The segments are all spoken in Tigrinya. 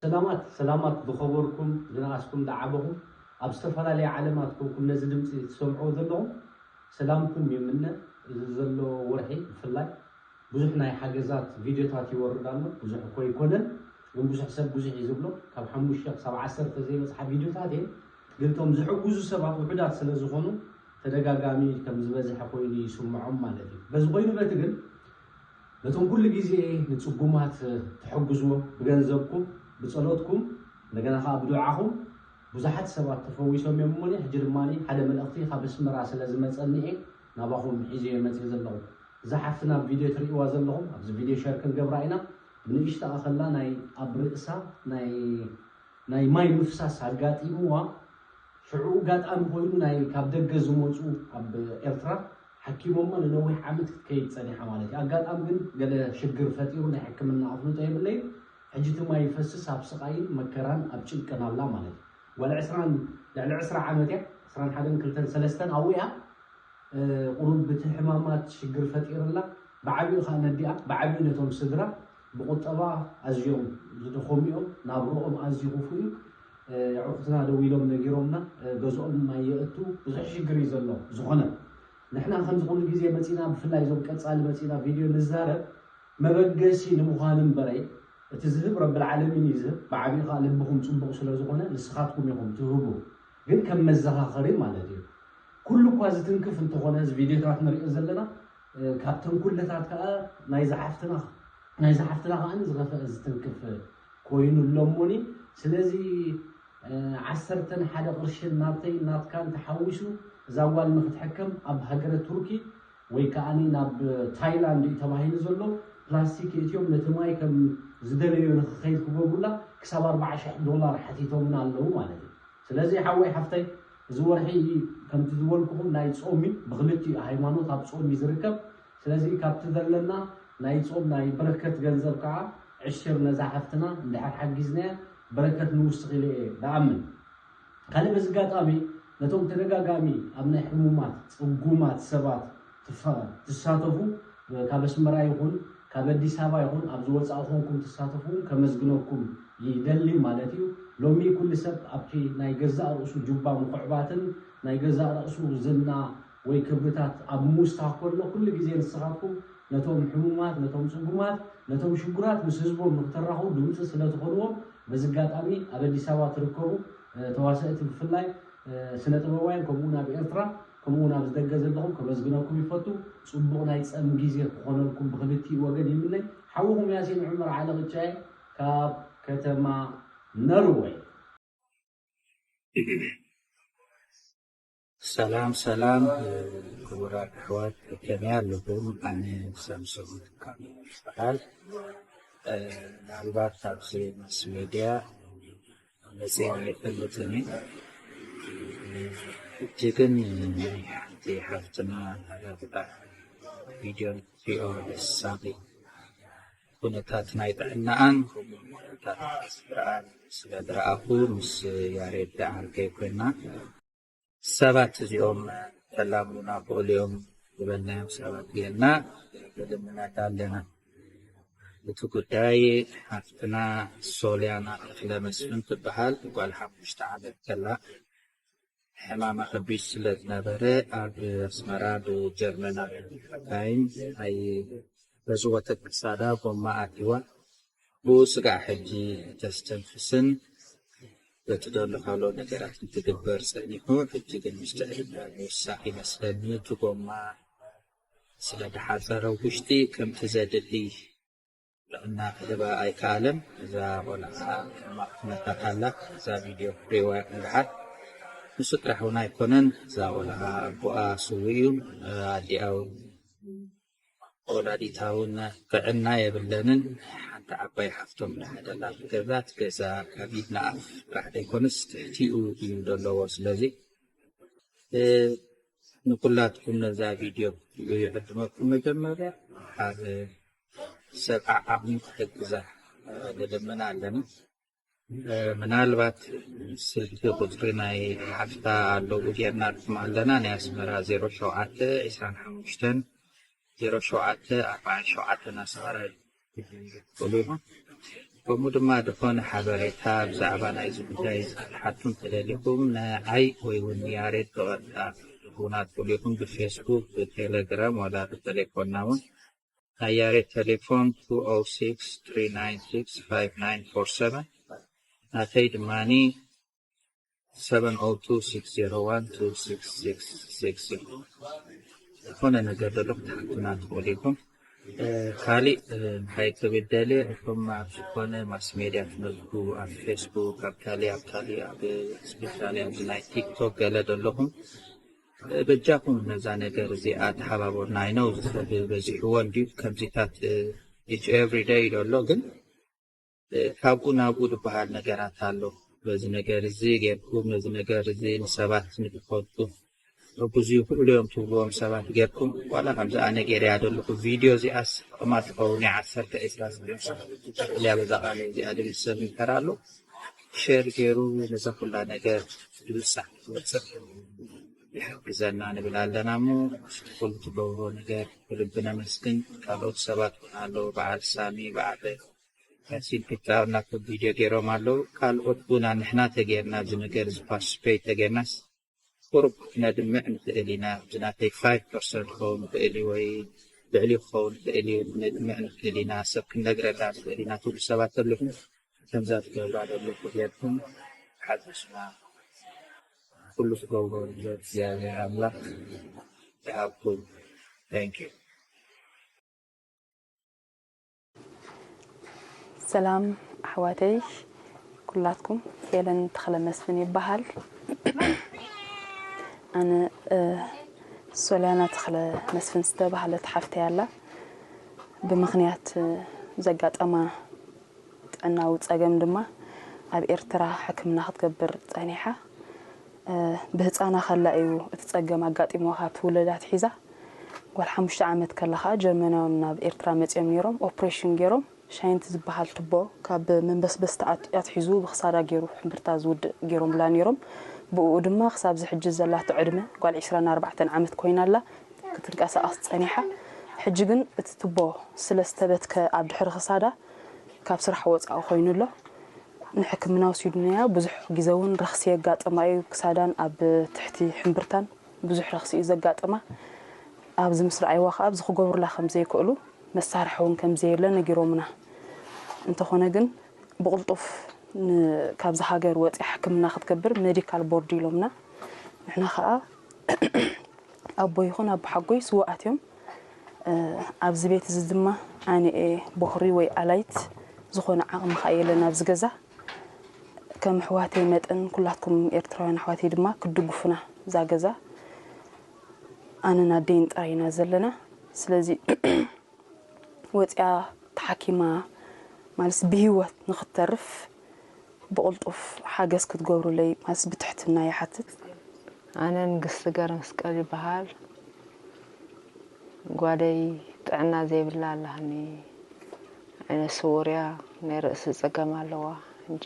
ሰላማት ሰላማት ዝኸበርኩም ዝነኣስኩም ዝዓበኹም ኣብ ዝተፈላለየ ዓለማት ኮንኩም ነዚ ድምፂ ትሰምዕዎ ዘለኹም ሰላምኩም ይምነ። እዚ ዘሎ ወርሒ ብፍላይ ብዙሕ ናይ ሓገዛት ቪድዮታት ይወርድ ኣሎ። ብዙሕ እኮ ኣይኮነን ግን ብዙሕ ሰብ ብዙሕ እዩ ዝብሎ። ካብ ሓሙሽተ ክሳብ ዓሰርተ ዘይበፅሓ ቪድዮታት እየን ግን እቶም ዝሕግዙ ሰባት ውሑዳት ስለ ዝኾኑ ተደጋጋሚ ከም ዝበዝሐ ኮይኑ ይስምዖም ማለት እዩ። በዚ ኮይኑ በቲ ግን ነቶም ኩሉ ግዜ ንጽጉማት ትሕግዝዎም ብገንዘብኩም ብጸሎትኩም እንደገና ከኣ ብዱዓኹም ብዙሓት ሰባት ተፈዊሶም እዮም እሞኒ ሕጂ ድማ ሓደ መልእኽቲ ካብ ኣስመራ ስለ ዝመጸኒ እየ ናባኹም ሒዘዮ መጽእ ዘለኹ። እዛ ሓፍትና ቪድዮ ትርእይዋ ዘለኹም ኣብዚ ቪድዮ ሸር ክንገብራ ኢና። ብንእሽተኣ ከላ ናይ ኣብ ርእሳ ናይ ናይ ማይ ምፍሳስ ኣጋጢምዋ ሽዑ ኣጋጣሚ ኮይኑ ናይ ካብ ደገ ዝመፁ ኣብ ኤርትራ ሓኪሞማ ንነዊሕ ዓመት ክትከይድ ፀኒሓ ማለት እዩ ኣጋጣሚ ግን ገለ ሽግር ፈጢሩ ናይ ሕክምና ኣፍልጦ የብለይ ሕጂ እቲ ማይ ይፈስስ ኣብ ስቃይን መከራን ኣብ ጭንቅን ኣላ ማለት እዩ ጓል ዕስራን ልዕሊ ዕስራ ዓመት እያ ዕስራን ሓደን ክልተን ሰለስተን ኣብኡ እያ ቁሩብ ብቲ ሕማማት ሽግር ፈጢርላ ብዓቢኡ ከዓ ነዲኣ ብዓቢኡ ነቶም ስድራ ብቁጠባ ኣዝዮም ዝደኸሙ እዮም ናብርኦም ኣዝዩ ክፉእ እዩ የዕሩኽትና ደዊሎም ነጊሮምና ገዝኦም ማይ የእቱ ብዙሕ ሽግር እዩ ዘሎ ዝኾነ ንሕና ከምዚ ኩሉ ግዜ መፂና ብፍላይ እዞም ቀፃሊ መፂና ቪድዮ ንዛረብ መበገሲ ንምዃን እምበረይ እቲ ዝህብ ረብል ዓለሚን እዩ ዝህብ ብዓቢኡ ከዓ ልብኹም ፅቡቕ ስለ ዝኾነ ንስኻትኩም ኢኹም ትህቡ ግን ከም መዘኻኸሪ ማለት እዩ ኩሉ እኳ ዝትንክፍ እንተኾነ እዚ ቪድዮታት ንሪኦ ዘለና ካብ ተንኩለታት ከዓ ናይዛ ሓፍትና ናይዛ ሓፍትና ከዓ ዝኸፈአ ዝትንክፍ ኮይኑ ኣሎ እሞኒ ስለዚ ዓሰርተን ሓደ ቅርሽን ናብተይ ናትካን ተሓዊሱ እዛ ጓል ንክትሕከም ኣብ ሃገረ ቱርኪ ወይ ከዓ ናብ ታይላንድ እዩ ተባሂሉ ዘሎ ፕላስቲክ የእትዮም ነቲ ማይ ከም ዝደለዮ ንክኸይድ ክገብሩላ ክሳብ ኣርባዓ ሽሕ ዶላር ሓቲቶምና ኣለዉ ማለት እዩ ስለዚ ሓወይ ሓፍተይ እዚ ወርሒ ከምቲ ዝበልኩኹም ናይ ፆም እዩ ብክልቲኡ ሃይማኖት ኣብ ፆም እዩ ዝርከብ ስለዚ ካብቲ ዘለና ናይ ጾም ናይ በረከት ገንዘብ ከዓ ዕሽር ነዛ ሓፍትና እንድሕር ሓጊዝናያ በረከት ንውስኽ ኢለ እየ ዝኣምን። ካልእ በዚ ኣጋጣሚ ነቶም ተደጋጋሚ ኣብ ናይ ሕሙማት፣ ጽጉማት ሰባት ትሳተፉ ካብ ኣስመራ ይኹን ካብ ኣዲስ ኣበባ ይኹን ኣብ ዝወፃእ ኮንኩም ትሳተፉ እውን ከመስግነኩም ይደሊ ማለት እዩ። ሎሚ ኩሉ ሰብ ኣብቲ ናይ ገዛእ ርእሱ ጁባ ምኹዕባትን ናይ ገዛእ ርእሱ ዝና ወይ ክብርታት ኣብ ምውሳኽ ከሎ ኩሉ ግዜ ንስኻትኩም ነቶም ሕሙማት፣ ነቶም ጽጉማት፣ ነቶም ሽጉራት ምስ ህዝቦም ንክተራኽቡ ድምጺ ስለ ትኾንዎም በዚ ኣጋጣሚ ኣብ ኣዲስ ኣበባ ትርከቡ ተዋሰእቲ ብፍላይ ስነ ጥበባውያን ከምኡ እውን ኣብ ኤርትራ ከምኡ እውን ኣብዚ ደገ ዘለኹም ከመስግነኩም ይፈቱ። ጽቡቕ ናይ ጸም ግዜ ክኾነልኩም ብክልቲኡ ወገን ይምነይ። ሓውኹም ያሲን ዑመር ዓሊ ቅጫየ ካብ ከተማ ነርወይ። ሰላም ሰላም ክቡራት ኣሕዋት ከመይ ኣለኹም? ኣነ ሳምሶን ካብ ይበሃል። ምናልባት ኣብዚ ማስ ሜድያ መፅየ ኣይፈልጥን እዩ። ሕጂ ግን ናይ ሓንቲ ሓፍትና ረብጣ ቪድዮ ሪኦ ደሳቂ ኩነታት ናይ ጥዕናኣን ኩነታት ስድራኣን ስለ ዝረኣኹ ምስ ያሬድ ዓርከይ ኮይና ሰባት እዚኦም ከላምኑና ክእሉ እዮም ዝበልናዮም ሰባት ጌርና ንልምና ኣለና። እቲ ጉዳይ ሓፍትና ሶልያና ተኽለ መስፍን ትበሃል ጓል ሓሙሽተ ዓመት ከላ ሕማማ ከቢድ ስለ ዝነበረ ኣብ ኣስመራ ብጀርመናውያን ሓካይም ኣይበዝወትን ክሳዳ ጎማ ኣትይዋ ብኡ ስጋዕ ሕጂ ተስተንፍስን በቲ ዘሎ ካልኦት ነገራት እንትግበር ጸኒሑ ሕጂ ግን ምስቲ ዕድመ ምውሳኽ ይመስለኒ እቲ ጎማ ስለ ዝሓጸረ ውሽጢ ከምቲ ዘድሊ ጥዕና ክህባ ኣይከኣለን። እዛ ቆልዓ ሕማቕ ኩነታት ኣላ። እዛ ቪድዮ ክትሪእዋ ኢኹም ደሓር። ንሱ ጥራሕ እውን ኣይኮነን። እዛ ቆልዓ ኣቦኣ ስዉእ እዩ። ኣዲኣ እውን ወላዲታ እውን ጥዕና የብለንን። ሓንቲ ዓባይ ሓፍቶም ደሓር ኣላ። ገዛ እቲ ገዛ ካብ ኢድ ንኣፍ ጥራሕ ዘይኮነስ ትሕቲኡ እዩ ዘለዎ። ስለዚ ንኩላትኩም ነዛ ቪድዮ ክትሪኡ ይዕድመኩም። መጀመርያ ሓደ ሰብ ዓዓቕሚ ክሕግዛ ንልምን ኣለና። ምናልባት ስልኪ ቁፅሪ ናይ ሓፍታ ኣለዉ ጌርናልኩም ኣለና። ናይ ኣስመራ ዜሮ ሸውዓተ ዕስራን ሓሙሽተን ዜሮ ሸውዓተ ኣርባዓን ሸውዓተን ኣስመራ ይኽእሉ ኢኹም። ከምኡ ድማ ዝኾነ ሓበሬታ ብዛዕባ ናይዚ ጉዳይ ክትሓቱ እንተደሊኹም ንዓይ ወይ እውን ንያሬድ ብቐጥታ ክትረኽቡና ትኽእሉ ኢኹም፣ ብፌስቡክ፣ ብቴሌግራም ዋላ ብቴሌፎንና እውን። ናይ ያሬድ ቴሌፎን two oh six three nine six five nine four seven፣ ናተይ ድማኒ seven oh two six zero one two six six six። ዝኾነ ነገር ዘሎ ክትሓቱና ትኽእሉ ኢኹም። ካሊእ እንታይ ክብል ደልየ፣ እቶም ኣብ ዝኾነ ማስ ሜድያ ትነዝጉ፣ ኣብ ፌስቡክ፣ ኣብ ካሊእ ኣብ ካሊእ ኣብ ስፔሻሊ ኣብዚ ናይ ቲክቶክ ገለ ዘለኹም፣ በጃኹም ነዛ ነገር እዚኣ ተሓባበሩና። ኣይነው ሰብ በዚሕዎ እንዲዩ ከምዚታት each every day ዘሎ፣ ግን ካብኡ ናብኡ ዝበሃል ነገራት ኣሎ። በዚ ነገር እዚ ጌርኩም ነዚ ነገር እዚ ንሰባት ንክፈልጡ ሕጉዙ ይኽእሉ እዮም ትብልዎም ሰባት ጌርኩም፣ ዋላ ከምዚ ኣነ ጌርያ ዘለኹ ቪድዮ እዚኣስ ጥቕማ ትኸውን እያ፣ ዓሰርተ ዒስራ ሚልዮን ሰባት ትጠቕልያ በዛ ቃለ እዚኣ ዝብል ሰብ እንተራ ኣሎ፣ ሼር ገይሩ ነዛ ኩላ ነገር ዝብጻሕ ክወጽእ ይሕግዘና ንብል ኣለና። እሞ ኩሉ ትገብሮ ነገር ብልቢ ነመስግን። ካልኦት ሰባት እውን ኣለዉ፣ በዓል ሳሚ፣ በዓል ያሲን ፒታ እናቶም ቪድዮ ገይሮም ኣለዉ። ካልኦት እውን ንሕና ተገይርና ኣብዚ ነገር እዚ ፓርቲስፔት ተገይርናስ ቁሩብ ክነድምዕ ንኽእል ኢና። እዚ ናተይ ፋይቭ ፐርሰንት ክኸውን ይኽእል እዩ ወይ ልዕሊ ክኸውን ይኽእል እዩ። ክነድምዕ ንኽእል ኢና፣ ሰብ ክንነግረላ ንኽእል ኢና ትብሉ ሰባት ኣለኹም። ከምዛ ትገብራ ዘለኹ ጌርኩም ሓግዙና። ኩሉ ትገብሮ ዘሎ እግዚኣብሔር ኣምላኽ ይሃብኩም። Thank you። ሰላም ኣሕዋተይ ኩላትኩም፣ ሄለን ተኽለ መስፍን ይበሃል። ኣነ እ፣ ሶልያና ተኽለ መስፍን ዝተባህለት ሓፍተይ ኣላ። ብምኽንያት እ፣ ዘጋጠማ ጥዕናዊ ጸገም ድማ ኣብ ኤርትራ ሕክምና ክትገብር ጸኒሓ። እ፣ ብህጻና ከላ እዩ እቲ ጸገም ኣጋጢምዋ። ካብ ትውለድ ኣትሒዛ ጓል ሓሙሽተ ዓመት ከላ ከኣ ጀርመናውያን ናብ ኤርትራ መጺኦም ነይሮም። ኦፕሬሽን ገይሮም ሻይንት ዝበሃል ቱቦ ካብ መንበስበስ ተኣት- ኣትሒዙ ብክሳዳ ገይሩ ሕምብርታ ዝውድእ ገይሮምላ ነይሮም። ብእኡ ድማ ክሳብ እዚ ሕጂ ዘላቶ ዕድመ ጓል ዒስራን ኣርባዕተን ዓመት ኮይና ኣላ ክትንቀሳቐስ ጸኒሓ። ሕጂ ግን እቲ ቱቦ ስለ ዝተበትከ ኣብ ድሕሪ ክሳዳ ካብ ስራሕ ወጻኢ ኮይኑ ኣሎ። ንሕክምና ወሲዱናያ ብዙሕ ግዜ እውን ረኽሲ የጋጥማ እዩ። ክሳዳን ኣብ ትሕቲ ሕምብርታን ብዙሕ ረኽሲ እዩ ዘጋጥማ። ኣብዚ ምስ ረኣይዋ ከኣ ኣብዚ ክገብሩላ ከም ዘይክእሉ መሳርሒ እውን ከም ዘየለ ነጊሮምና። እንተኾነ ግን ብቕልጡፍ ን- ካብዚ ሃገር ወፂኣ ሕክምና ክትገብር ሜዲካል ቦርድ ኢሎምና። ንሕና ከኣ ኣቦ ይኹን ኣቦ ሓጎይ ስውኣት እዮም። ኣብዚ ቤት እዚ ድማ ኣነ እየ ቦኽሪ ወይ ኣላይት፣ ዝኾነ ዓቕሚ ከኣ የለን ኣብዚ ገዛ። ከም ኣሕዋተይ መጠን ኩላትኩም ኤርትራውያን ኣሕዋተይ ድማ ክትድግፉና እዛ ገዛ ኣነን ኣደይን ጥራይ ኢና ዘለና። ስለዚ ወፂኣ ተሓኪማ ማለት ብህይወት ንክትተርፍ ብቕልጡፍ ሓገዝ ክትገብሩለይ ማለት ብትሕትና ይሓትት። ኣነ ንግስቲ ገረመስቀል ይበሃል። ጓለይ ጥዕና ዘይብላ ኣላኒ። ዓይነ ስውር እያ፣ ናይ ርእሲ ጸገም ኣለዋ። ሕጂ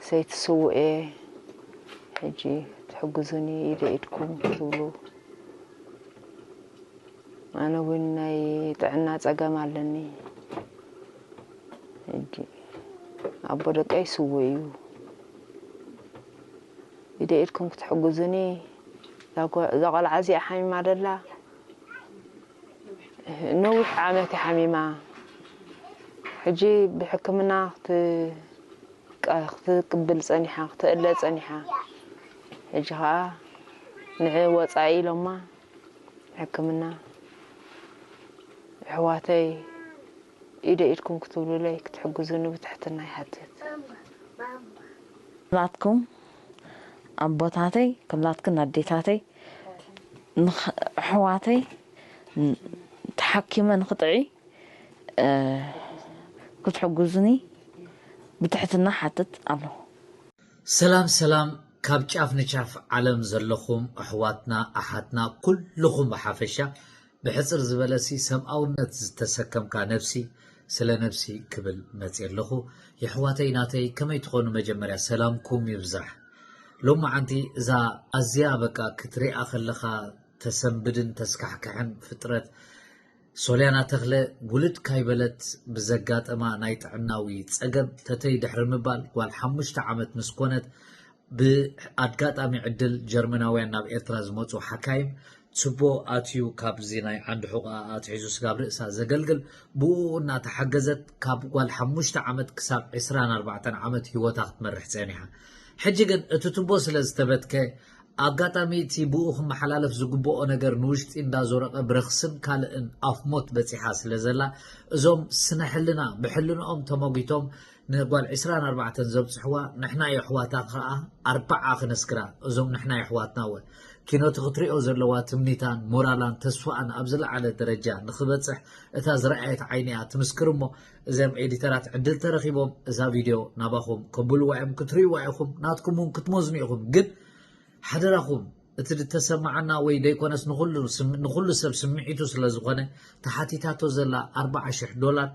ሰይቲ ስውእ እየ። ሕጂ ትሕግዙኒ ኢደ ኢድኩም ትብሉ። ኣነ እውን ናይ ጥዕና ጸገም ኣለኒ። ሕጂ ኣቦ ደቀይ ስውእ እዩ። ኢደ ኢድኩም ክትሕግዙኒ። እዛ ጓ- እዛ ቆልዓ እዚኣ ሓሚማ ደላ ነዊሕ ዓመት እያ ሓሚማ። ሕጂ ብሕክምና ክት- ቃ- ክትቅብል ጸኒሓ፣ ክትእለ ጸኒሓ። ሕጂ ኸኣ ንዕ ወጻኢ ኢሎማ ሕክምና። ኣሕዋተይ ኢደ ኢድኩም ክትብሉለይ ክትሕግዙኒ ብትሕትና ይሓትት። ናትኩም ኣቦታተይ፣ ኩላትክን ኣዴታተይ፣ ንኽ- ኣሕዋተይ ተሓኪመ ንኽጥዒ ክትሕግዙኒ ብትሕትና ሓትት ኣለኹ። ሰላም ሰላም ካብ ጫፍ ንጫፍ ዓለም ዘለኹም ኣሕዋትና ኣሓትና ኩልኹም ብሓፈሻ ብሕጽር ዝበለሲ ሰብኣውነት ዝተሰከምካ ነብሲ ስለ ነብሲ ክብል መጽየ ኣለኹ። የሕዋተይ ናተይ ከመይ ትኾኑ መጀመርያ ሰላምኩም ይብዛሕ። ሎማዓንቲ እዛ ኣዝያ በቃ ክትሪኣ ከለኻ ተሰንብድን ተስካሕክሕን ፍጥረት ሶልያና ተኽለ ውልድ ካይበለት ብዘጋጠማ ናይ ጥዕናዊ ጸገም ተተይ ድሕሪ ምባል ጓል ሓሙሽተ ዓመት ምስ ኮነት ብኣጋጣሚ ዕድል ጀርመናውያን ናብ ኤርትራ ዝመጹ ሓካይም ችቦ ኣትዩ ካብዚ ናይ ዓንዲ ሑቓ ኣትሒዙ ስጋብ ርእሳ ዘገልግል ብኡ እናተሓገዘት ካብ ጓል ሓሙሽተ ዓመት ክሳብ ዕስራን ኣርባዕተን ዓመት ህይወታ ክትመርሕ ጸኒሓ። ሕጂ ግን እቲ ችቦ ስለ ዝተበትከ ኣጋጣሚ እቲ ብኡ ክመሓላለፍ ዝግብኦ ነገር ንውሽጢ እንዳዞረቐ ብረኽስን ካልእን ኣፍ ሞት በጺሓ ስለ ዘላ እዞም ስነ ሕልና ብሕልንኦም ተመጒቶም ንጓል ዕስራን ኣርባዕተን ዘብጽሕዋ ንሕና የሕዋታ ከኣ ኣርባዓ ክነስግራ እዞም ንሕና የሕዋትና ወ ኪኖቲ ክትሪኦ ዘለዋ ትምኒታን ሞራላን ተስፋኣን ኣብ ዝለዓለ ደረጃ ንኽበጽሕ እታ ዝረኣየት ዓይኒ እያ ትምስክር እሞ እዞም ኤዲተራት ዕድል ተረኺቦም እዛ ቪድዮ ናባኹም ከብልዋ እዮም ክትርእይዋ ኢኹም ናትኩም እውን ክትመዝኑ ኢኹም ግን ሓደራኹም እቲ ዝተሰማዓና ወይ ደይኮነስ ንኹሉ ሰብ ስምዒቱ ስለ ዝኾነ ተሓቲታቶ ዘላ ኣርባዓ ሽሕ ዶላር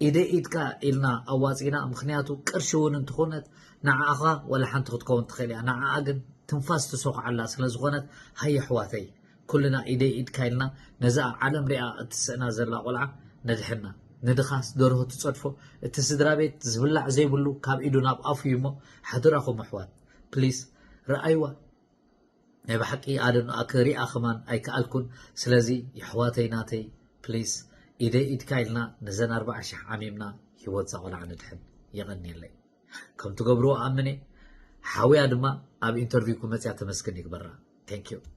ኢደ ኢድካ ኢልና ኣዋፂና ምክንያቱ ቅርሺ እውን እንትኾነት ንዓኻ ወላ ሓንቲ ክትከውን ትኽእል እያ ንዓኣ ግን ትንፋስ ትሰኹዓላ ስለ ዝኾነት ሃየ ኣሕዋተይ ኩልና ኢደ ኢድካ ኢልና ነዛ ዓለም ሪኣ እትስእና ዘላ ቆልዓ ነድሕና ንድኻስ ደርሆ ትፀድፎ እቲ ስድራ ቤት ዝብላዕ ዘይብሉ ካብ ኢዱ ናብ ኣፉ እዩ እሞ ሓደራኹም ኣሕዋት ፕሊስ ረኣይዋ ናይ ብሓቂ ኣደንኣ ክሪኣ ከማን ኣይከኣልኩን ስለዚ የሕዋተይ ናተይ ፕሊስ ኢደይ ኢድካ ኢልና ነዘን ኣርባዓ ሽሕ ዓሚምና ሂወት ዛቆልዓ ንድሕን የቐንየለይ ከም ትገብርዎ ኣምነ ሓውያ ድማ ኣብ ኢንተርቪውኩም መፅያ ተመስግን ይግበራ thank you